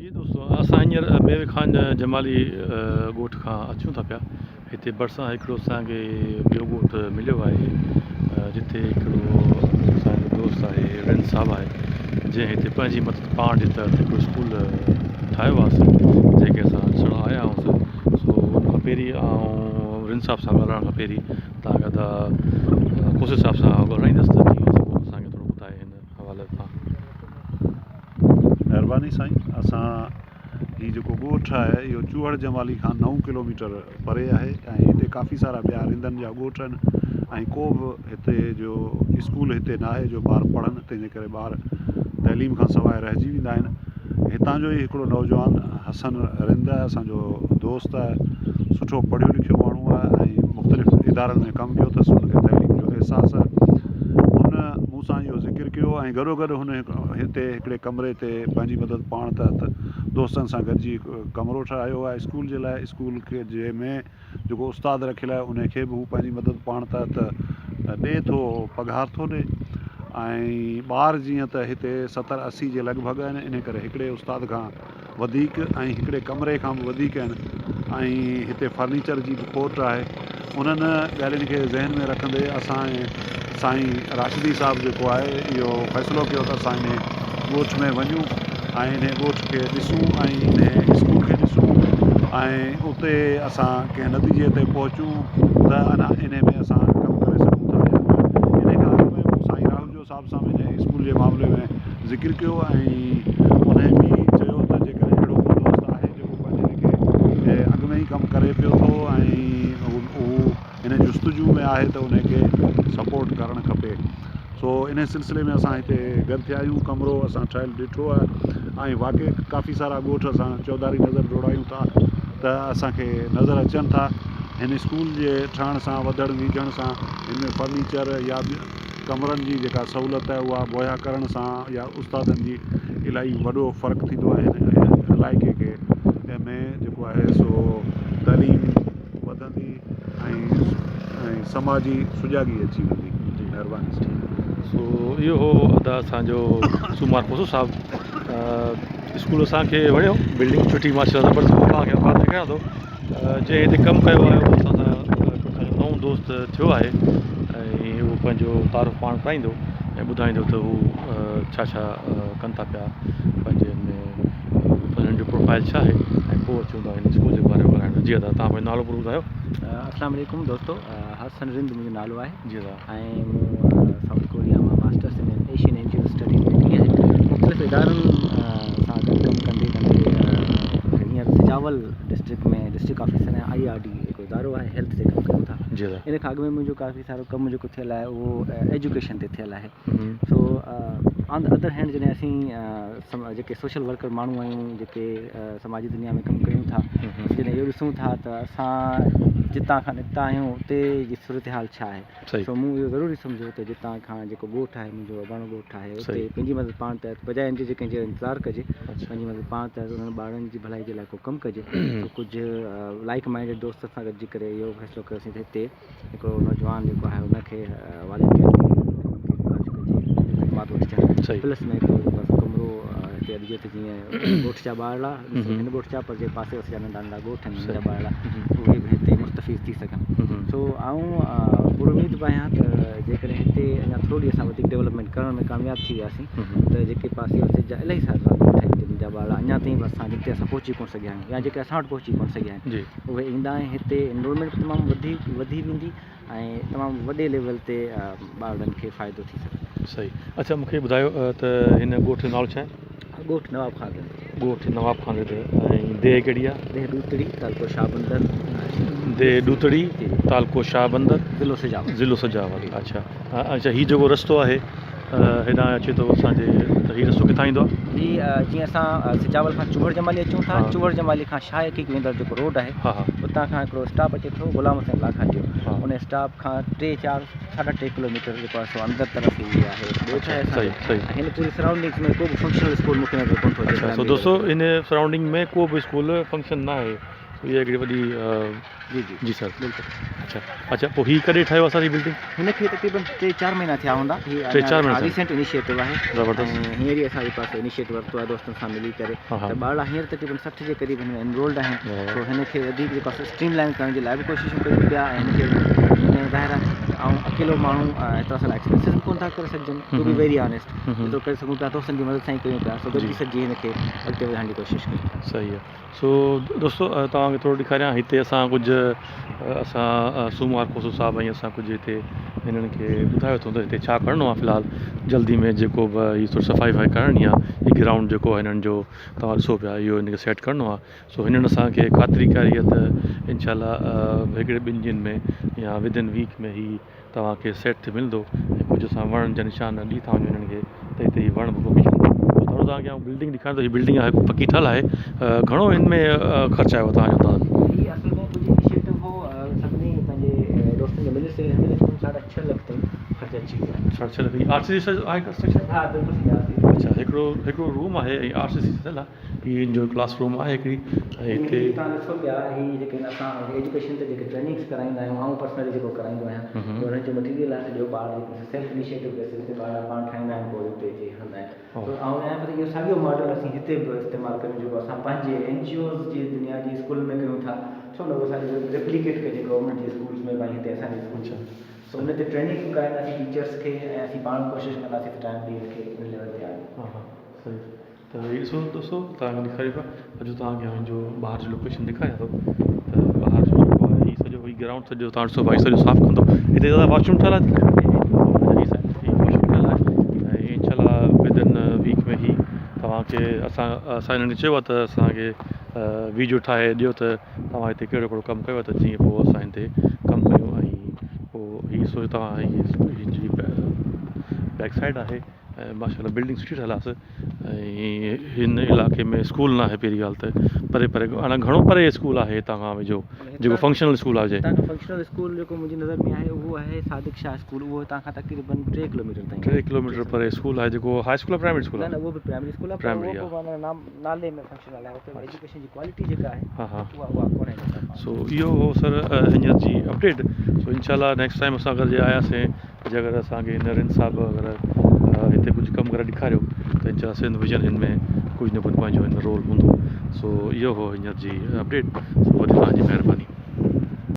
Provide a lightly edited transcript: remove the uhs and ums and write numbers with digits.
جي دوستو اسان هينئر ميوي خان جمالي ڳوٺ کان اچون ٿا پيا هتي ڀرسان هڪڙو اسان کي ٻيو ڳوٺ مليو آهي جتي هڪڙو اسان جو دوست آهي رند صاحب آهي جنهن هتي پنهنجي مدد پاڻ جي تحت هڪڙو اسڪول ٺاهيو آهي جنهن کي اسان ڏسڻ آيا آهيون سو ان کان پهرين آئون رند صاحب سان ڳالهائڻ کان پهرين توهان کي ادا کوسي صاحب سان ڳالهائيندس ته جيئن هو اسان کي ٿورو ٻڌائي هن حوالي سان. مهرباني سائين اسان هي جيڪو ڳوٺ آهي اهو چوهڙ جمالي کان نو ڪلوميٽر پري آهي ۽ هتي ڪافي سارا ٻيا رندن جا ڳوٺ آهن ۽ ڪو به هتي جو اسڪول هتي ناهي جو ٻار پڙهن تنهن جي ڪري ٻار تعليم کان سواء رهجي ويندا آهن هتان جو ئي هڪڙو نوجوان حسن رند آهي اسان جو دوست آهي سٺو پڙهيو لکيو ماڻهو آهي ۽ مختلف ادارن ۾ ڪم ڪيو اٿس ان کي تعليم جو احساس آهي هن مون سان اهو ذڪر ڪيو ۽ گڏوگڏ هن هتي هڪڙي ڪمري تي پنهنجي مدد پاڻ تحت دوستن سان گڏجي هڪ ڪمرو ٺهرايو آهي اسڪول جي لاء اسڪول کي جنهن ۾ جيڪو استاد رکيل آهي انهي کي به هو پنهنجي مدد پاڻ تحت ڏئي ٿو پگهار ٿو ڏئي ۽ ٻار جيئن ته هتي ستر 80 جي لڳ ڀڳ آهن انهي ڪري هڪڙي استاد کان وڌيڪ ۽ هڪڙي ڪمري کان به وڌيڪ آهن ۽ هتي فرنيچر جي به کوٽ آهي انهن ڳالهين کي ذهن ۾ رکندي اسان سائين راشدي صاحب جيڪو آهي اهو فيصلو ڪيو ته اسان انهي ڳوٺ ۾ وڃون ۽ انهي ڳوٺ کي ڏسون ۽ انهي اسڪول کي ڏسون ۽ اتي اسان ڪنهن نتيجي تي پهچون ته اڃا انهي ۾ اسان ڪم ڪري سگهون ٿا يا نه انهي کان اڳ ۾ مون سائين راهوجو صاحب سان به انهيء اسڪول جي معاملي ۾ ذڪر ڪيو ۽ انهيء به چيو ته جيڪڏهن اهڙو ڪو دوست آهي جيڪو پنهنجي ليکي اڳ ۾ ئي ڪم ڪري پيو ٿو ۽ هو ان جستجو ۾ آهي ته انهيء کي سپورٽ ڪرڻ کپي. سو انهيء سلسلي ۾ اسان هتي گڏ ٿيا آهيون. ڪمرو اسان ٺهيل ڏٺو آهي ۽ واقعي ڪافي سارا ڳوٺ اسان چوڌاري نظر ڊوڙايون ٿا ته اسان کي نظر اچن ٿا. هن اسڪول جي ٺهڻ سان وڌڻ ويجهڻ سان هن ۾ فرنيچر يا ڪمرن جي جيڪا سهولت آهي اها مهيا ڪرڻ سان يا استادن جي الاهي وڏو فرق ٿيندو آهي هن علائقي کي ۾ جيڪو آهي سو تعليم وڌندي ۽ سماجي سجاڳي اچي ويندي مهرباني سائين. سو اهو هو ادا اسان جو سومار کوسو صاحب اسڪول اسان کي وڻيو بلڊنگ سٺي ماشاءالله زبردست توهان کي بعد ڏيکاريان ٿو جنهن هتي ڪم ڪيو آهي اهو اسان سان اسان جو نئون دوست ٿيو آهي ۽ اهو پنهنجو تعارف پاڻ ڪرائيندو ۽ ٻڌائيندو ته هو ڇا ڇا ڪن ٿا پيا پنهنجي هن ۾ انهن جو پروفائل ڇا آهي ۽ پوء اچون ٿا هن اسڪول جي باري ۾ ڳالهائڻ جي ادا تان پنهنجو نالو پورو ٻڌايو. اسلام عليڪم دوستو حسن رند منهنجو نالو آهي جي ادا. ۽ مون سائوٿ ڪوريا مان masters in Asian N G O studies ۾ ڪئي آهي مختلف ادارن سان گڏ ڪم ڪندي ڪندي هينئر سجاول ڊسٽرڪٽ ۾ ڊسٽرڪٽ آفيسر آهيان I R D هڪ ادارو آهي هيلٿ تي ڪم ڪيون ٿا ان کان اڳ ۾ منهنجو ڪافي سارو ڪم جيڪو ٿيل آهي اهو ايجوڪيشن تي ٿيل آهي سو آن the other hand جڏهن اسين جيڪي سوشل ورڪر ماڻهو آهيون جيڪي سماجي دنيا ۾ ڪم ڪيون ٿا جڏهن اهو ڏسون ٿا ته اسان جتان کان نڪتا آهيون اتي جي صورتحال ڇا آهي سو مون اهو ضروري سمجهيو ته جتان کان جيڪو ڳوٺ آهي منهنجو اباڻو ڳوٺ آهي اتي پنهنجي مدد پاڻ تحت بجاء ان جي جي ڪنهن جو انتظار ڪجي پنهنجي مدد پاڻ تحت انهن ٻارڙن جي ڀلائي جي لاء ڪو ڪم ڪجي سو ڪجهه لائيڪ مائنڊيڊ دوستن سان گڏجي ڪري اهو فيصلو ڪيوسين ته هتي هڪڙو نوجوان جيڪو آهي ان کي والنٽيئر خرچ ڪجي ان جون خدمات وٺجن پلس ۾ هڪڙو جيڪو آهي سو ڪمرو هتي اڏجي ته جيئن ڳوٺ جا ٻارڙا هن ڳوٺ جا پر جي پاسي واسي جا ننڍا ننڍا ڳوٺ آهن انهن جا ٻارڙا اهي به هتي مستفيض ٿي سگهن سو آئون پر اميد به آهيان ته جيڪڏهن هتي اڃا ٿوري اسان وڌيڪ ڊولپمينٽ ڪرڻ ۾ ڪامياب ٿي وياسين ته جيڪي پاسي واسي جا الاهي سارا ڳوٺ آهن جن جا ٻارڙا اڃا تائين به اسان جتي اسان پهچي ڪونه سگهيا آهيون يا جيڪي اسان وٽ پهچي ڪونه سگهيا آهن اهي ايندا ۽ هتي انرولمينٽ به تمام وڌي وڌي ويندي ۽ تمام وڏي ليول تي ٻارڙن کي فائدو ٿي سگهندو. صحيح اڇا مونکي ٻڌايو ته هن ڳوٺ جو نالو ڇا آهي؟ ڳوٺ نواب خان رند. ڳوٺ نواب خان رند ۽ ديهه ڪهڙي آهي؟ ديهه ڏوتڙي تعلقو شاهه بندر. ديهه ڏوتڙي تعلقو شاهه بندر ضلعو سجاول. ضلعو سجاول اڇا اڇا هي جيڪو رستو آهي هيڏانهن اچي ٿو اسان جي ته هي رستو ڪٿان ايندو آهي؟ هي جيئن اسان سجاول کان چوهڙ جمالي اچون ٿا چوهڙ جمالي کان شاهه عقيق ويندڙ جيڪو روڊ آهي اتان کان هڪڙو اسٽاپ اچي ٿو غلام حسين لاکاٽيو ان اسٽاپ کان ٽي چار ساڍا ٽي ڪلوميٽر جيڪو آهي سو اندر طرف هي آهي ڳوٺ آهي اسان جو ۽ هن پوري سرائونڊنگس ۾ ڪو به فنڪشنل اسڪول مونکي نظر ڪونه ٿو اچي سو دوستو ان سرائونڊنگ ۾ ڪو به اسڪول فنڪشن نه آهي. اها هڪڙي وڏي جي جي جي سر بلڪل. اڇا اڇا پوء هي ڪڏهن ٺاهيو آهي سر هي بلڊنگ؟ هن کي تقريبن ٽي چار مهينا ٿيا هوندا. هي ٽي چار مهينا ٿيا. ريسنٽ انيشيٽو آهي. زبردست. ۽ هينئر ئي اسان جي پاسي انيشيٽو ورتو آهي دوستن سان ملي ڪري ته ٻارڙا هينئر تقريبن 60 جي قريب هن ۾ انرولڊ آهن. سو هن کي وڌيڪ جيڪو آهي سو اسٽريم لائن ڪرڻ جي لاء به ڪوششون ڪيون پيا ۽ هن کي هن ۾ ظاهر آهي آئون اڪيلو ماڻهو ايترا سارا ايڪسپينسز به ڪونه ٿا ڪري سگهجن ٽو بي ويري آنيسٽ جيترو ڪري سگهون پيا دوستن جي مدد سان ئي ڪيون پيا سو گڏجي سڏجي هن کي اڳتي وڌائڻ جي ڪوشش ڪيون پيا. صحيح آهي. سو دوستو توهان کي ٿورو ڏيکاريان هتي اسان ڪجهه اسان سومار کوسو صاحب ۽ اسان ڪجهه هتي هنن کي ٻڌايو اٿئون ته هتي ڇا ڪرڻو آهي في الحال جلدي ۾ جيڪو به هي ٿوري صفائي وفائي ڪرڻي آهي هي گرائونڊ جيڪو آهي هنن جو توهان ڏسو پيا اهو هن کي سيٽ ڪرڻو آهي سو هنن اسان کي خاطري ڪرائي آهي ته انشاء الله هڪڙي ٻن ڏينهن ۾ يا ود ان ويڪ ۾ هي توهان کي سيٽ ٿي ملندو ۽ ڪجهه اسان وڻن جا نشان ڏئي ٿا وڃون انهن کي ته هتي هي وڻ به پوکي ڇڏيندا. ٿورو توهان کي آئون بلڊنگ ڏيکاريان ٿو هي بلڊنگ آهي پڪي ٺهيل آهي گهڻو هن ۾ خرچ آيو آهي توهان جو اندازو؟ هي اصل ۾ ڪجهه انيشيٽو هو سڀني پنهنجي دوستن جو ملي سلي هن ۾ ساڍا ڇهه لک تائين خرچ اچي ويو آهي. ساڍا ڇهه لک هي آر سي سي آهي ڪنسٽرڪشن؟ ها بلڪل سي آر سي سي. اڇا هڪڙو هڪڙو روم آهي ۽ آر سي سي ٺهيل آهي. هي ان جو ڪلاس روم آهي هڪڙي ۽ هتي. هي توهان ڏسو پيا هي جيڪي اسان ايجوڪيشن تي جيڪي ٽريننگس ڪرائيندا آهيون آئون پرسنلي جيڪو ڪرائيندو آهيان ته انهن جو مٽيريل آهي سڄو ٻار جيڪو سيلف انيشيٽو بيسس تي ٻار پاڻ ٺاهيندا آهن پوء اتي اچي هڻندا آهن ته آئون چاهيان پيو ته اهو ساڳيو ماڊل اسين هتي به استعمال ڪريون جيڪو اسان پنهنجي اين جي اوز جي دنيا جي اسڪولن ۾ ڪيون ٿا ڇو نه اهو ساڳيو ريپليڪيٽ ڪجي گورنمينٽ جي اسڪولس ۾ ڀائي هتي اسان جي اسڪول سو ان تي ٽريننگ به ڪرائينداسين ٽيچرس کي ۽ اسين پاڻ به ڪوشش ڪنداسين ته ٽائيم ڏئي ان کي ان ليول تي آڻيون. صحيح ته هي ڏسو دوستو توهان کي ڏيکاريون پيا اڄ توهان کي هن جو ٻاهر جو لوڪيشن ڏيکاريان ٿو ته ٻاهر جو جيڪو آهي هي سڄو هي گرائونڊ سڄو توهان ڏسو ڀائي سڄو صاف ڪندو هتي دادا واش روم ٺهيل آهي هي سائين هي واش روم ٺهيل آهي ۽ انشاء الله ود ان ويڪ ۾ هي توهان کي اسان اسان هنن کي چيو آهي ته اسان کي ويڊيو ٺاهي ڏيو ته توهان هتي ڪهڙو ڪهڙو ڪم ڪيو آهي ته جيئن پوء اسان هتي ڪم ڪيون ۽ پوء هي ڏسو توهان هي جي بيڪ سائيڊ آهي ۽ ماشاء الله بلڊنگ سٺي ٺهيل آهي ۽ هن علائقي ۾ اسڪول نه آهي پهرين ڳالهه ته پري پري اڃا گهڻو پري اسڪول آهي هتان کان ويجهو جيڪو فنڪشنل اسڪول آهي هتان کان فنڪشنل اسڪول جيڪو منهنجي نظر ۾ آهي اهو آهي صادق شاهه اسڪول اهو هتان کان تقريبن 3 ڪلوميٽر تائين 3 ڪلوميٽر پري اسڪول آهي جيڪو هاء اسڪول آهي پرائمري اسڪول آهي نه نه اهو به پرائمري اسڪول آهي پرائمري پر اهو به معنيٰ نالي ۾ فنڪشنل آهي اتي ايجوڪيشن جي ڪوالٽي جيڪا آهي ها ها اها اها ڪونهي سو اهو هو سر هينئر جي اپڊيٽ سو انشاء الله نيڪسٽ ٽائيم اسان اگر جي آياسين جي اگر اسان کي نرين صاحب اگر هتي ڪجهه ڪم ڪري ڏيکاريو ته انشاء الله سنڌ ويزن هن ۾ ڪجهه نه ڪجهه پنهنجو هن رول هوندو سو اهو هو هينئر جي اپڊيٽ سو وڏي توهان جي مهرباني.